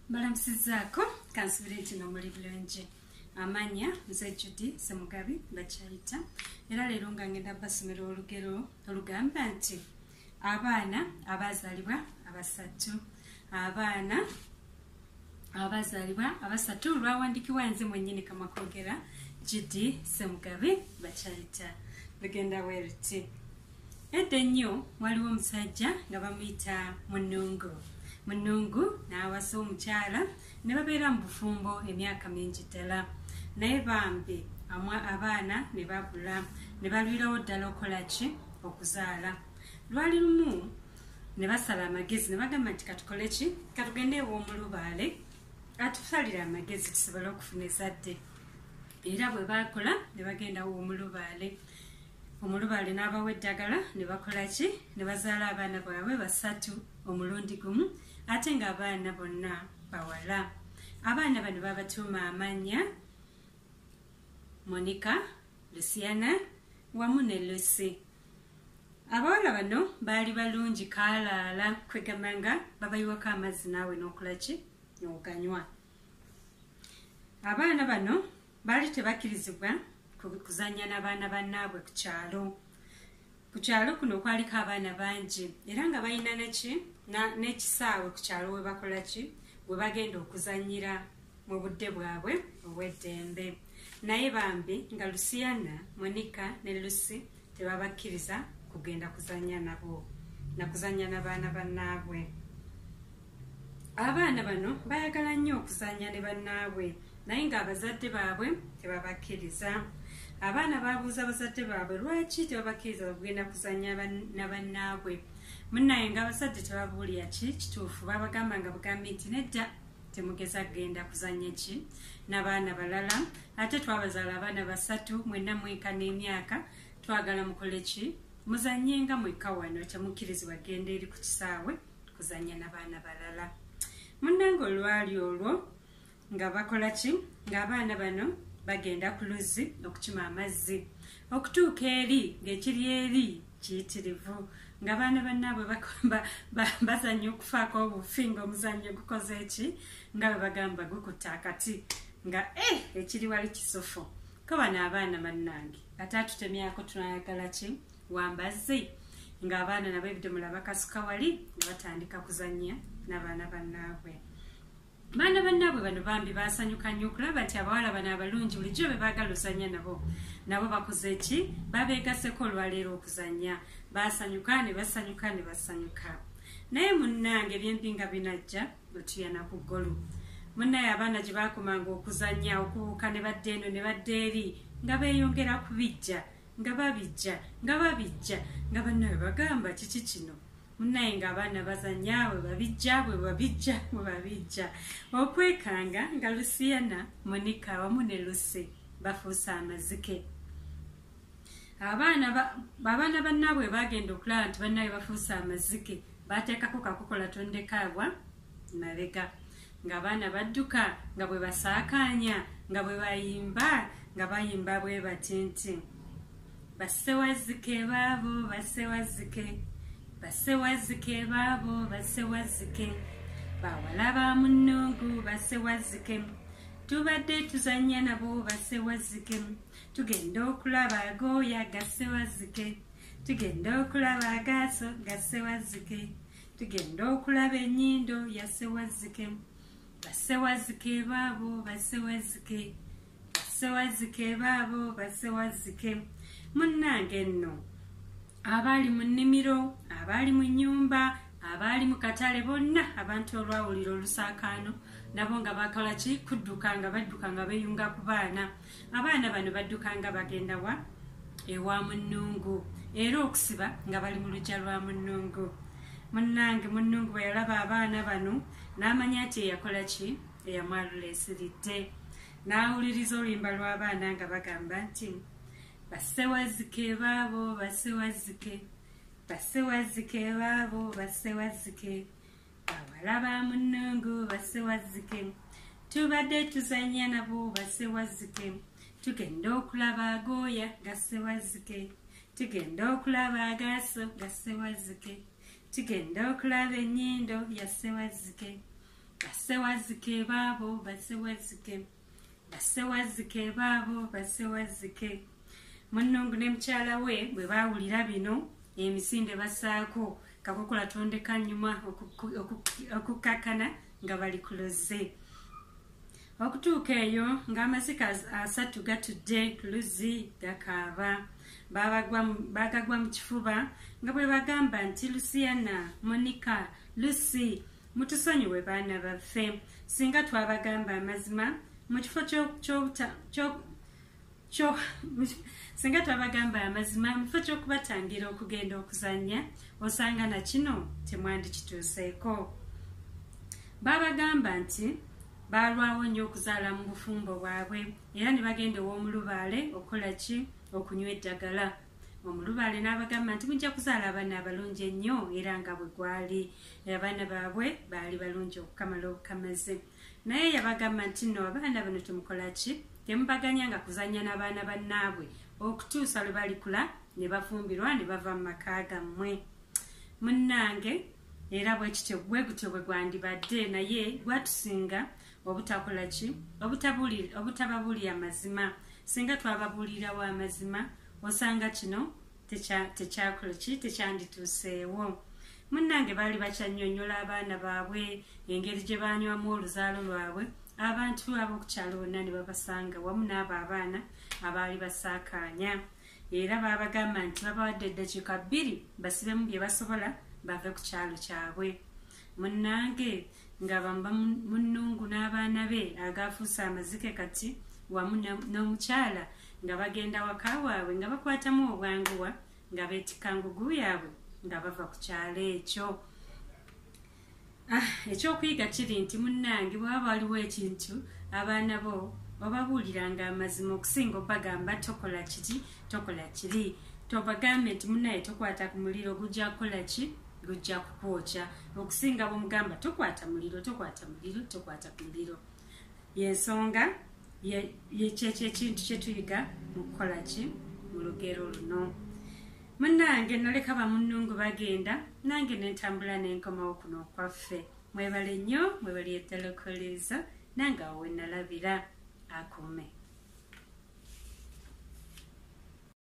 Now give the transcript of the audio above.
Mbalamusizaako, kansubire nti no muli bulungi. Amanya nze Judy Ssemugabi Bakyayita, era leero nga ngenda basomera olugero olugamba nti abaana abazaalibwa abasatu. Abaana abazaalibwa abasatu lwawandikibwa nze mwennyini Kamakwogera Judy Ssemugabi Bakyayita. Lugenda bwe luti. Edda ennyo waliwo omusajja nga bamuyita Munungu. Munungu n'awasa omukyala ne babeera mu bufumbo emyaka mingi ddala, naye bambi abaana ne babula, ne balwirawo ddala okukola ki? Okuzaala. Lwali lumu ne basala amagezi ne bagamba nti katukole ki? Katugende ew'omulubaale atusalire amagezi tusobole okufuna ezadde. Era bwe baakola ne bagenda ew'omulubaale. Omulubaale n'abawa eddagala ne bakola ki? Ne bazaala abaana baabwe basatu omulundi gumu, ate ng'abaana bonna bawala. Abaana bano babatuuma amannya Monica, Luciana wamu ne Lucy. Abawala bano baali balungi kaalaala, kwegamba nga babayiwako amazzi naawe n'okola ki? N'oganywa. Abaana bano baali tebakkirizibwa kuzannya n'abaana bannaabwe ku kyalo. Ku kyalo kuno kwaliko abaana bangi era nga balina neki n'ekisaawe ku kyalo we bakola ki? We bagenda okuzannyira mu budde bwabwe obw'eddembe. Naye bambi nga Luciana, Monica ne Lucy tebabakkiriza kugenda kuzannya nabo, na kuzannya n'abaana bannaabwe. Abaana bano bayagala nnyo okuzannya ne bannaabwe, naye ng'abazadde baabwe tebabakkiriza. Abaana babuuza abazadde baabwe lwaki tebabakkiriza kugenda kuzannya na bannaabwe. Munnaye ng'abazadde tebabuulira ki kituufu, babagamba nga bugambi nti nedda, temugeza kugenda kuzannya ki n'abaana balala, ate twabazaala abaana basatu, mwenna mwenkana emyaka, twagala mukole ki? Muzannye nga mwekka wano, temukkirizibwa genda eri ku kisaawe kuzannya n'abaana balala. Munnange olwali olwo nga bakola ki? Ng'abaana bano bagenda ku luzzi okukima amazzi. Okutuuka eri ng'ekiri eri kiyitirivu, ng'abaana bannaabwe bazannya okufaako obufi, ng'omuzannyo gukoze ki? Nga bwe bagamba gukutta akati, nga ekiri wali kisufu. Ko bano abaana bannange ate atutemyako tunayagala ki? Wambazzi. Ng'abaana nabo ebidomola bakasuka wali nga batandika kuzannya n'abaana bannaabwe. Baana bannaabwe bano bambi baasanyuka nnyo okulaba nti abawala bano abalungi bulijjo be baagala ozannya nabo bakoze ki? Babeegasseko olwaleero okuzannya. Baasanyuka ne basanyuka ne basanyuka. Naye munnange ebyembi nga binajja otuyana ku ggolu. Munnaye abaana gye baakomanga okuzannya okubuuka ne badda eno ne badda eri, nga beeyongera kubijja, nga babijja, nga babijja, nga bannaabwe bagamba kiki kino? Munnaye ng'abaana bazannya bwe babijja, bwe babijja, bwe babijja. Okwekanga nga Luciana, Monica wamu ne Lucy bafuuse amazike. Abaana bannaabwe bagenda okulaba nti bannaabwe bafuuse amazike, baateekako kakokola tondekaabwa mabega. Ng'abaana badduka, nga bwe basaakaanya, nga bwe bayimba, nga bayimba bwe bati nti bassewazike baabo, bassewazike, bassewazike baabo, bassewazike, bawala ba Munungu bassewazike, tubadde tuzannya nabo bassewazike, tugenda okulaba agooya gassewazike, tugenda okulaba agaaso gassewazike, tugenda okulaba ennyindo yassewazike, bassewazike baabo, bassewazike, bassewazike baabo, bassewazike. Munnange nno abaali mu nnimiro, abaali mu nnyumba, abaali mu katale, bonna abantu olwawulira olusaakaano nabo nga bakola ki? Kudduka, nga badduka nga beeyunga ku baana. Abaana bano badduka nga bagenda wa? Ewa Munungu, era okusiba nga bali mu luggya lwa Munungu. Munnange Munungu bwe yalaba abaana bano n'amanya nti eyakola ki? Eyamwalula esiridde. N'awuliriza oluyimba lw'abaana nga bagamba nti bassewazike baabo, bassewazike, bassewazike baabo, bassewazike, bawala ba Munungu bassewazike, tubadde tuzannya nabo bassewazike, tugenda okulaba agooya gassewazike, tugenda okulaba agaaso gassewazike, tugenda okulaba ennyindo yassewazike, Bassewazike baabo bassewazike, bassewazike baabo bassewazike. Munnungu ne mukyala we bwe baawulira bino, emisinde bassaako kakokola tondeka nnyuma okukkakana nga bali ku luzzi. Okutuuka eyo ng'amazike 3 gatudde ku luzzi gakaaba. Bagagwa mu kifuba nga bwe bagamba nti Luciana, Monica, Lucy, mutusonyiwe baana baffe. Singa twabagamba amazima mu kifo singa twabagamba amazima mu kifo ky'okubatangira okugenda okuzannya, osanga na kino temwandikituuseeko. Babagamba nti baalwawo nnyo okuzaala mu bufumbo bwabwe era ne bagenda ew'omulubaale okukola ki? Okunywa eddagala. Omulubaale n'abagamba nti mujja kuzaala abaana abalungi ennyo, era nga bwe gwali abaana baabwe baali balungi okukamala obukamaze. Naye yabagamba nti nno abaana bano temukola ki? Temubaganya nga kuzannya n'abaana bannaabwe okutuusa lwe balikula ne bafumbirwa ne bava mu maka gammwe. Munnange era bwe kityo bwe gutyo bwe gwandibadde, naye gwatusinga obutakola ki? Obutababuulira mazima. Singa twababuulirawo amazima, osanga kino tekyakola ki? Tekyandituuseewo. Munnange baali bakyannyonnyola abaana baabwe engeri gye banywamu oluzaalo lwabwe. Abantu ab'okukyalo bonna ne babasanga wamu n'abo abaana abaali basaakaanya. Era baabagamba nti babawadde eddakiika 2 basibemu bye basobola bave ku kyalo kyabwe. Munnange nga bamba Munnungu n'abaana be agafuuse amazike kati wamu n'omukyala nga bagenda waka waabwe nga bakwatamu obwanguwa nga beetikka ngugu yaabwe nga bava ku kyalo ekyo. Ekyokuyiga kiri nti munnange bw'aba waliwo ekintu abaana bo obabuuliranga amazima okusinga obagamba tokola kiti tokola kiri. Tobagambe nti munnaye tokwata ku muliro gujja kukola ki? Gujja kukwokya. Okusinga bw'omugamba tokwata muliro, tokwata muliro, tokwata ku muliro. Y'ensonga kyekyo ekintu kye tuyiga mu kukola ki? Mu lugero luno. Munnange naleka bamunnungu bagenda, nange ne ntambula ne nkomawo kuno okwaffe. Mwebale nnyo, mwebale ddala okukoleeza, nange awo we nalabira. Akuume.